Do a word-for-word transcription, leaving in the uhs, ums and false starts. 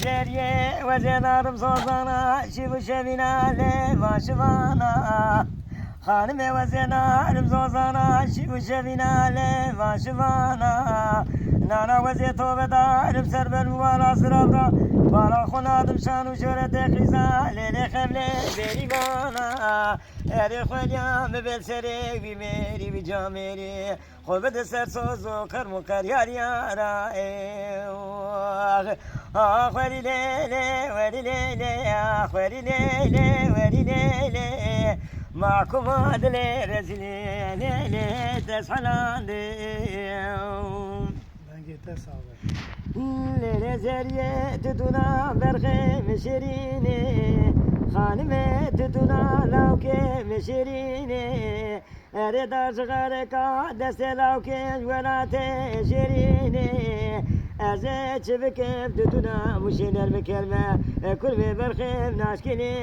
Deriyê wezê narim zozana, şîv û şevîna lê vaşivana. Xanimê wezê narim zozana, şîv û şevîna lê vaşivana. Nana wezê tovedarim ser ber bû bala siravra. Bala xwe nadim şan û şoretê qîza, lê lê xevlê bêrîvana. Erê xweliya mi bel serê wî mêrî wî camêrî. Xwe bide ser soz û kerm û qeryariya ra ê. Ah, ah, xwerî lê lê, werî lê lê, ah, xwerî lê lê, werî lê lê. Mahkuma dilê rezîlê lê lê, dest helandê. Dengê te sax be. Lê lê zeriyê didûna berxê min şêrînê. Xanimê didûna lawkê min şêrînê. Erê da ji xereka destê lawkê ji welatê şêrînê. Ez ê çi bikim didûna mûşê nerm kerme. Kurmê berxê min naşkînê.